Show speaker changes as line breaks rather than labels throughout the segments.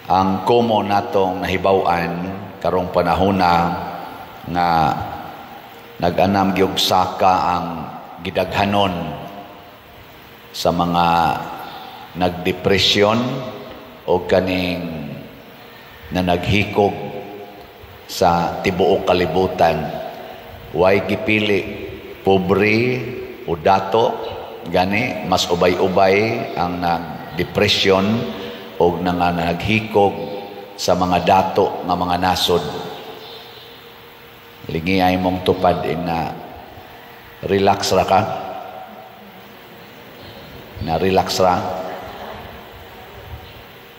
Ang common natong nahibaw-an karong panahona nga nag-anam gyud saka ang gidaghanon sa mga nagdepresyon o kaning na naghikog sa tibuok kalibutan. Way gipili pobre o dato, gani mas ubay-ubay ang nagdepresyon o nga naghikog sa mga dato nga mga nasod. Lingi ay mong tupad na relax ra ka, na relax ra.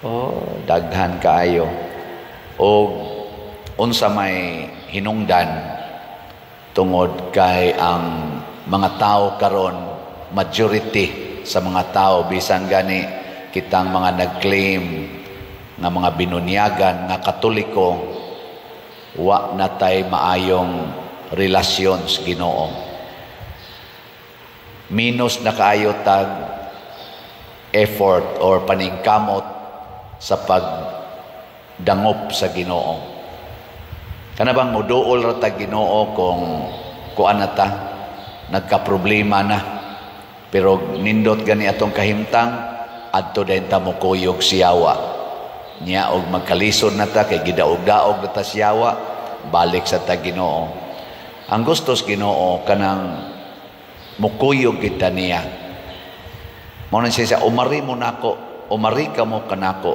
Oh, daghan kaayo. O unsa may hinungdan? Tungod kay ang mga tao karon, majority sa mga tao, bisan gani kitang mga nag-claim nga mga binunyagan nga Katoliko, wa na tay maayong relasyon sa Ginoo. Minus na kaayo tag effort or paningkamot sa pagdangop sa Ginoo. Kana bang muduol ra tag Ginoo kung kuan na ta, nagka-problema na. Pero nindot gani atong kahimtang, adto din ta mokuyog siyawa. Nya og magkalisod na ta kay gidaog-daog na ta siyawa, balik sa ta Ginoo. Ang gusto sa Ginoo, kanang mukuyog kita niya. Mao na siya, "Umari mo nako, umari ka mo kanako."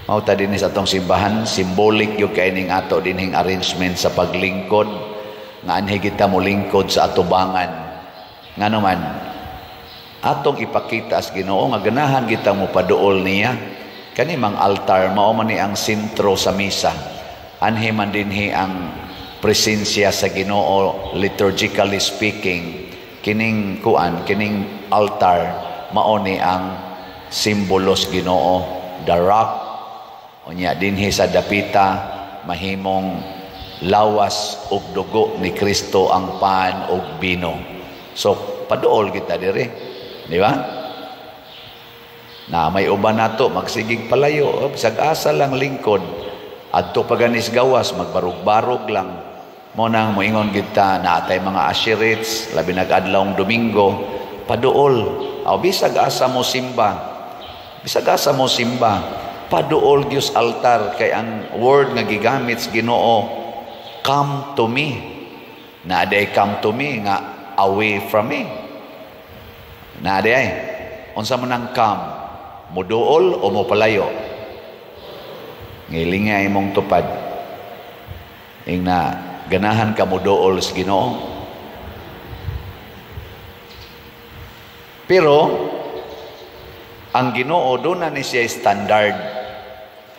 Mao ta dinhi sa atong simbahan, symbolic gyud kay ning ato dinhing arrangement sa paglingkod nga anhi kita mo lingkod sa atubangan. Ngano man atong ipakita sa Ginoo nga ganahan kita mo paduol niya. Kani mang altar, mao man ni ang sentro sa misa. Anhi man dinhi ang presensya sa Ginoo, liturgically speaking. Kining kuan, kining altar, mao ni ang simbolo sa Ginoo, the rock. Unya dinhi sa dapita mahimong lawas ug dugo ni Kristo ang pan ug bino. So paduol kita diri, di ba? Na may uban nato magsigig palayo, oh, bisag asa lang lingkod. Adto pa ganis gawas, magbarug-barug lang. Mo nang moingon kita na atay mga usherates, labi nag adlawng Domingo, paduol. Aw bisag asa mo simba. Bisag asa mo simba, paduol gyud altar kay ang word nga gigamit sa Ginoo, "Come to me." Na aday "come to me" nga "away from me"? Na aday unsa man ang "come"? Muduol o mopalayo? Ngilinga imong tupad. Ing na ganahan ka muduol sa Ginoo. Pero ang Ginoo, doon na ni siya standard.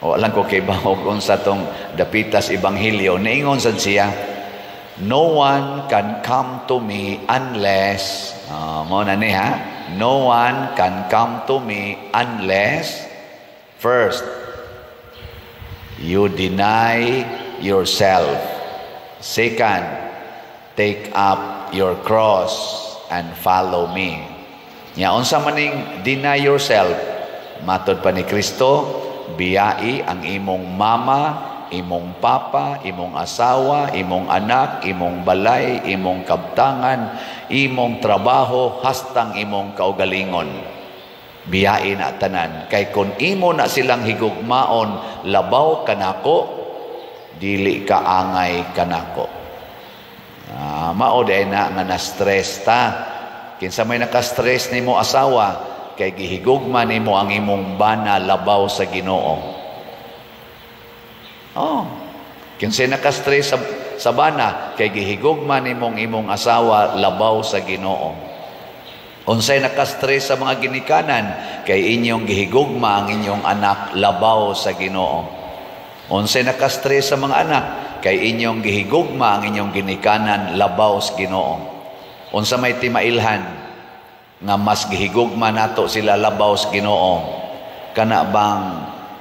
O alam ko kay bahog unsa tong dapitas ebanghelyo, niingon sad siya, "No one can come to me unless," mo na ni ha, "no one can come to me unless first you deny yourself. Second, take up your cross and follow me." Nya unsa maning "deny yourself"? Matod pa ni Kristo, biyai ang imong mama, imong papa, imong asawa, imong anak, imong balay, imong kabtangan, imong trabaho, hastang imong kaugalingon. Biyai na tanan. Kay kung imo na silang higugmaon labaw kanako, dili ka angay kanako. Mao day na nga na-stress ta. Kinsa may naka-stress nimo asawa, kay gihigugma nimo ang imong bana labaw sa Ginoo. Oh. Kinsay naka-stress sa bana, kay gihigugma nimong imong asawa labaw sa Ginoo. Unsay naka-stress sa mga ginikanan, kay inyong gihigugma ang inyong anak labaw sa Ginoo. Unsay naka-stress sa mga anak, kay inyong gihigugma ang inyong ginikanan labaw sa Ginoo. Unsa may timailhan nga mas gihigugma nato sila labaw sa Ginoo, kana bang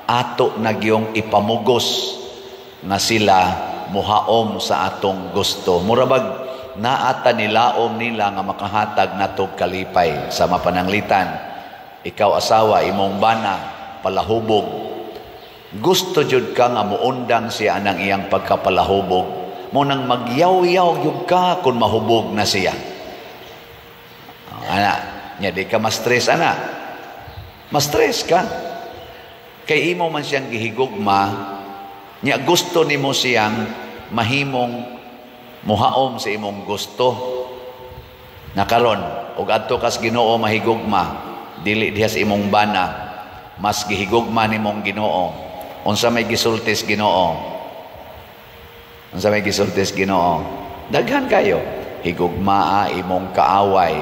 ato nagyong ipamugos nga sila muhaom sa atong gusto? Murabag naata nilaom nila nga makahatag natog kalipay sa mapananglitan. Ikaw asawa, imong bana palahubog. Gusto jud ka nga muundang siya anang iyang pagkapalahubog. Mo nang magyaw-yaw jud ka kung mahubog na siya. Ana, nya di ka ma-stress ana. Ma-stress ka. Kay imo man siyang gihigugma, nya gusto nimo siyang mahimong muhaom sa imong gusto. Na karon, ug adto kas Ginoo mahigugma, dili diha sa imong bana, mas gihigugma nimong Ginoo. Unsa may gisultis Ginoo? Unsa may gisultis Ginoo? Daghan kayo. Higugmaa imong kaaway,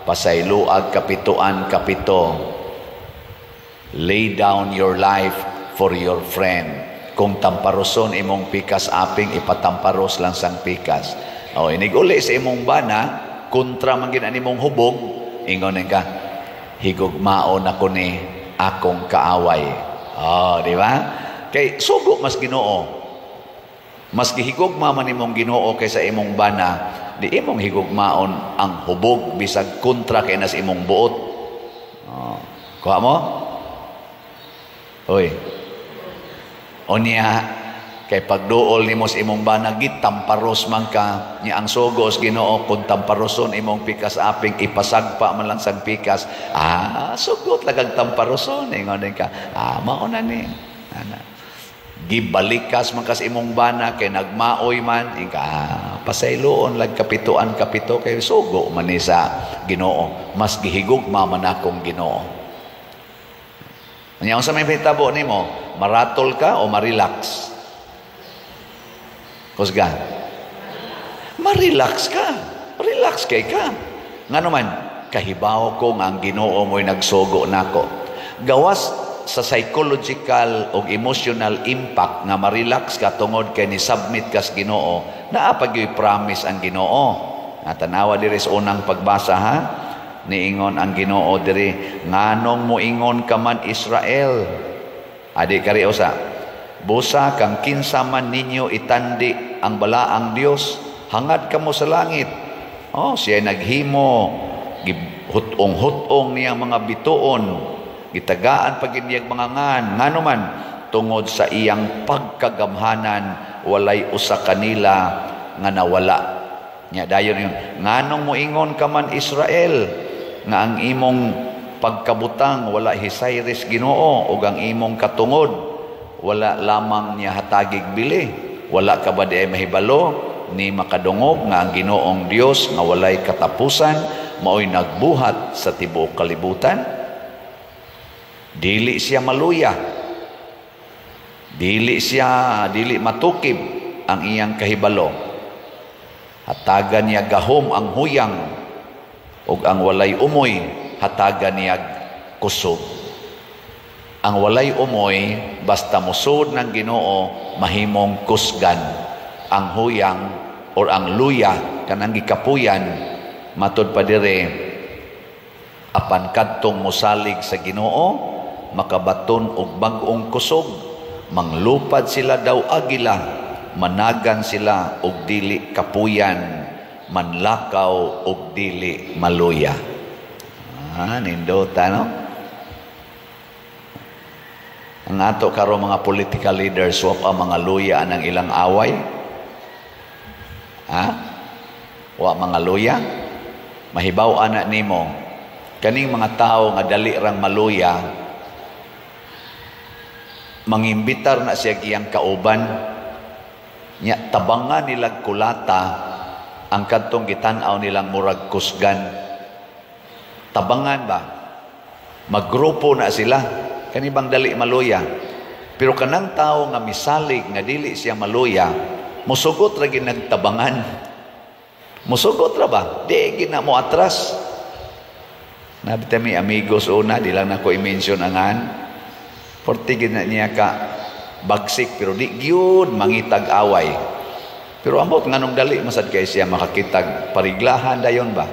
pasayloag kapituan kapito. Lay down your life for your friend. Kung tamparoson imong pikas aping, ipatamparos lang sang pikas. O, inig-uli sa imong bana, kontra man gid imong hubog, ingon ka, "Higugmaon ako ni akong kaaway." Oh, di ba? Kay sugo mas Ginoo. Mas gihigugma man imong Ginoo kaysa imong bana, di imong higugmaon ang hubog bisag kontra kay nas imong buot. Oh. Kuha mo? Hoy. Unya kay pagduol nimo sa imong bana, gitamparos man ka nya, ang sugo sa Ginoo, kung tamparoson imong pikas aping, ipasagpa man lang sang pikas. Ah, sugot lagag tamparoson, ingon ka, "Ah, mao na ni." Ana, gibalikas man kas imong bana kay nagmaoy man ika, "Ah, pasayloon lag kapituan kapito kay sugo man ni sa Ginoo, mas gihigugma man akong Ginoo." Nya unsa may mahitabo nimo? Maratol ka o ma-relax? Kusga. Ma-relax ka. Relax kay ka. Ngano man, kahibaw ko nga ang Ginoo mo'y nagsugo nako. Gawas sa psychological o emotional impact nga ma-relax ka tungod kay ni submit kas Ginoo, naa pa gyuy promise ang Ginoo. Nga tanawa diri sa unang pagbasa, ha. Niingon ang Ginoo diri, "Nganong moingon ka man, Israel?" Adi kari usa. "Busa kang kinsa man ninyo itandi ang balaang Dios, hangad kamo sa langit. Oh, siya naghimo, hut-ong-hut-ong niya mga bituon, gitagaan pag niyag mga ngan, ngano man tungod sa iyang pagkagamhanan, walay usa kanila nga nawala." Nya dayon yun, "Nganong moingon ka man, Israel, nga ang imong pagkabutang wala hisayris Ginoo ug ang imong katungod wala lamang niya hatagig bili? Wala ka ba di ay mahibalo ni makadungog nga ang Ginoong Dios nga walay katapusan maoy nagbuhat sa tibuok kalibutan? Dili siya maluya, dili siya dili matukib ang iyang kahibalo. Hatagan niya gahom ang huyang ug ang walay umoy hatagan niya kusog." Ang walay umoy, basta musod ng Ginoo, mahimong kusgan. Ang huyang or ang luya, kanang gikapuyan, matud pa dire, apan kadtong musalig sa Ginoo makabaton og bag-ong kusog, manglupad sila daw agila, managan sila og dili kapuyan, manlakaw og dili maluya. Ah, nindota, no? Ang ato karon mga political leaders, wa pa mga luya ang ilang away. Ha? Wa mga luya? Mahibaw ana nimo kaning mga tao nga dali rang maluya, mangimbitar na siya iyang kauban nya, tabangan nilang kulata ang kadtong gitan-aw nilang murag kusgan. Tabangan ba, maggrupo na sila, kani bang dali maluya. Pero kanang tao nga misalig nga dili siya maluya, musugot ra gid nagtabangan, musugot ra ba, di gid na mo atras. Nabita mi amigos una, di lang nako i-mention angan. Porti gid na niya ka bagsik, pero di gyud mangitag away. Pero amot nganong dali masad kay siya makakitag pariglahan dayon ba.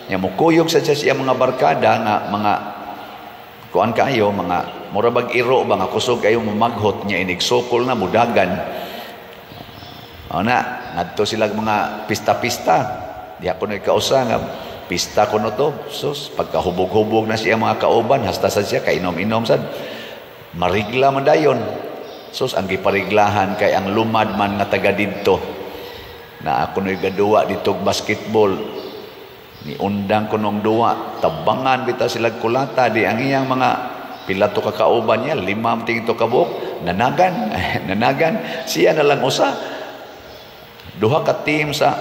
Nya mukuyog sa siya mga barkada nga mga kuan kaayo, mga mura bag iro ba nga kusog kayo mamaghot, nya inigsukol na mudagan. O na, ngadto sila mga pista-pista. Di ako na kausa nga pista kuno to. Sus, pagkahubog-hubog na siya mga kauban, hasta sa siya kainom-inom sad. Marigla man dayon. Sus, ang gipariglahan kay ang lumad man nga taga didto. Na ako no'y gaduwa dito basketball. Ni undang ko nung duwa, tabangan bitaw sila kulata di ang iyang mga pila to kakauban niya, lima ting to kabuok, nanagan, nanagan, siya na lang usa. Duha ka team sa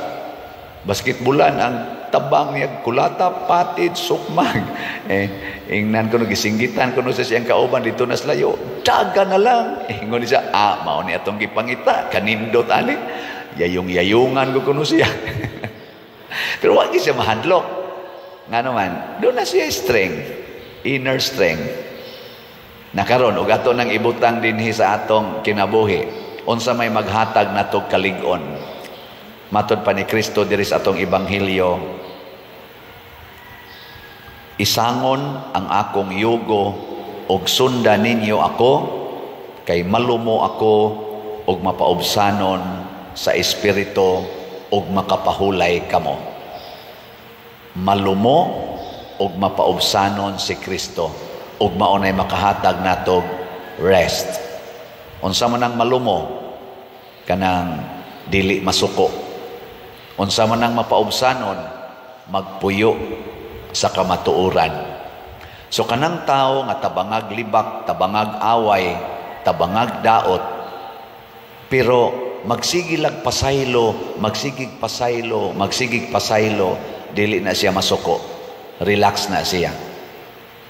basketballan ang tabang niya kulata, patid, sukmag. Eh, ingnan ko no, gisinggitan ko no sa siyang kauban dito na layo. Daga na lang. Eh, ingon siya, ah, mao ni atong gipangita, kanindot ani. Yayong-yayungan ko kuno siya. Pero wag siya mahadlok. Nga naman, doon na siya strength, inner strength. Nakaron, og ato nang ibutang dinhi sa atong kinabuhi, unsa may maghatag nato kalig-on. Matod pa ni Kristo diri sa atong ebanghelyo, isangon ang akong yugo og sunda ninyo ako, kay malumo ako og mapaubsanon sa espiritu og makapahulay kamo. Malumo og mapaubsanon si Kristo ug mao nay makahatag natog rest. Unsa man ang malumo? Kanang dili masuko. Unsa man ang mapaubsanon? Magpuyo sa kamatuoran. So kanang tao nga tabangag libak, tabangag away, tabangag daot, pero magsigilag pasaylo, magsigig pasaylo, magsigig pasaylo, dili na siya masuko. Relax na siya.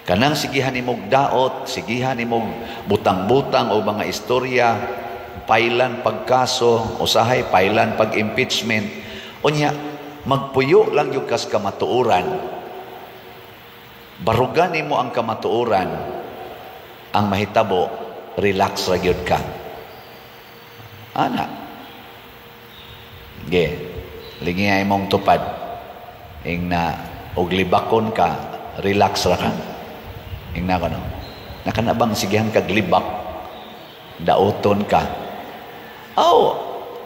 Kanang sigihan nimog daot, sigihan nimog butang-butang o mga istorya, pailan pagkaso, usahay pailan pag-impeachment. Unya, magpuyo lang yung kas kamatuoran. Barugan nimo ang kamatuoran, ang mahitabo, relax ra gyud ka. Ana. Ge, lingi imong tupad. Ing na og libakon ka, relax ra ka. Ing na ko no. Nakanabang sigihan kag libak, daoton ka. Aw,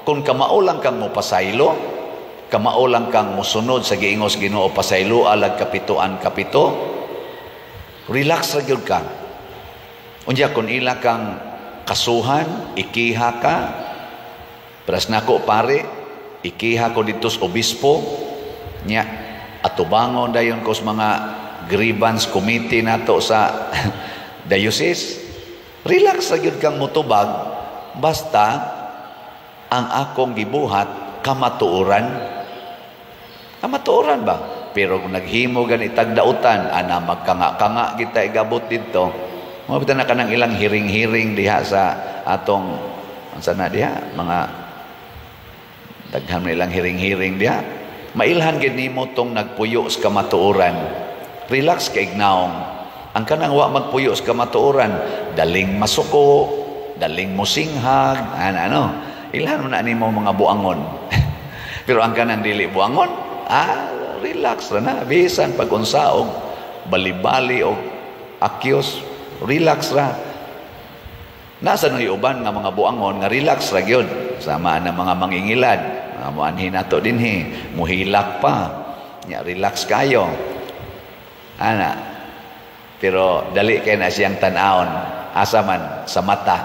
kung kamao lang kang mopasaylo, kamao lang kang mosunod sa giingos Ginoo, pasaylo alag kapitoan kapito, relax ra gyud ka. Unya kung ila kang kasuhan, ikiha ka. Pras nako pare, ikiha ko dito sa obispo nya, atubangon dayon ko sa mga grievance committee nato sa diocese. Relax ra gyud kang motubag basta ang akong gibuhat kamatuoran. Kamatuoran ba? Pero kung naghimo gani tagdautan, ana magkanga-kanga kita igabot didto. Mo bitaw na kanang ilang hiring-hiring diha sa atong unsa na diha, mga daghan man ilang hiring-hiring diha. Mailhan gid nimo tong nagpuyo sa kamatuoran. Relax kay ignaong. Ang kanang wa magpuyo sa kamatuoran, daling masuko, daling musinghag, ana ano. Ilhan mo na nimo mga buangon. Pero ang kanang dili buangon, relax ra na. Bisan pag unsa og bali-bali og akyos, relax ra. Nasa no uban nga mga buangon nga relax ra gyud. Sama na mga mangingilad, mga moanhi nato dinhi, muhilak pa. Nya relax kayo. Ana. Pero dali kay na siyang tan-awon, asa man sa mata.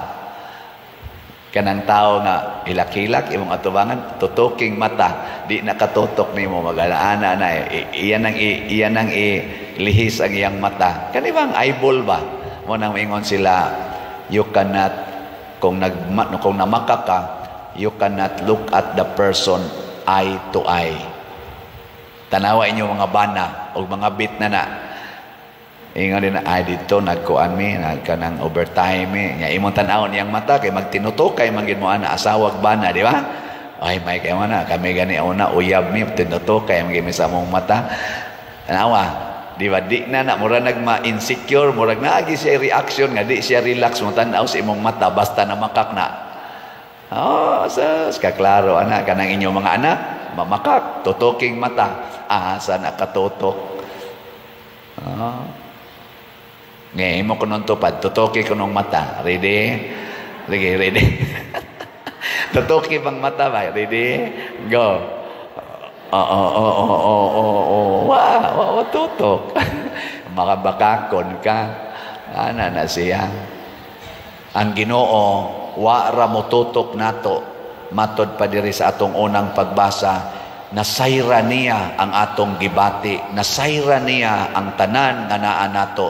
Kanang tao nga hilak-hilak imong atubangan, tutuking mata, di nakatutok nimo magana na iyan ang ilihis ang iyang mata. Kani bang eyeball ba? Mo nang maingon sila, you cannot, kung namaka ka, you cannot look at the person eye to eye. Tanawa inyo mga bana o mga bit na na. Ingon din na, ay dito, nagkuan mi, nagkanang overtime mi. Nya imong tan-awon iyang mata, kay magtinutukay, manggid mo ana, asawag bana, di ba? Ay, may kayo na, kami gani una, uyab mi, tinutukay, manggid mi sa among mata. Tanawa, di ba? Di na na, mura nagma-insecure, murag naagi siya reaction, nga di siya relax, mo tan-aw sa imong mata, basta na makak na. Oh, sas, kaklaro, anak, kanang inyong mga anak, mamakak, tutuking mata. Asa na katutok. Oh. Ngayon mo kunong tupad, tutuki kunong mata. Ready? Ready, ready. Tutuki bang mata ba? Ready? Go. Oo. Wa, wa, wa, tutok. Makabakakon ka. Ana na siya. Ang Ginoo, wa ra motutok nato. Matod pa diri sa atong unang pagbasa, nasayra niya ang atong gibati, nasayra niya ang tanan nga naa nato,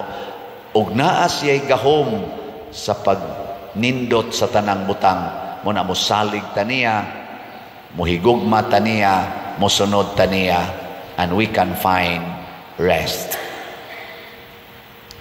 ug naa siya'y gahom sa pagnindot sa tanang butang. Mao na mosalig ta niya, mohigugma ta niya, mosunod ta niya, and we can find rest.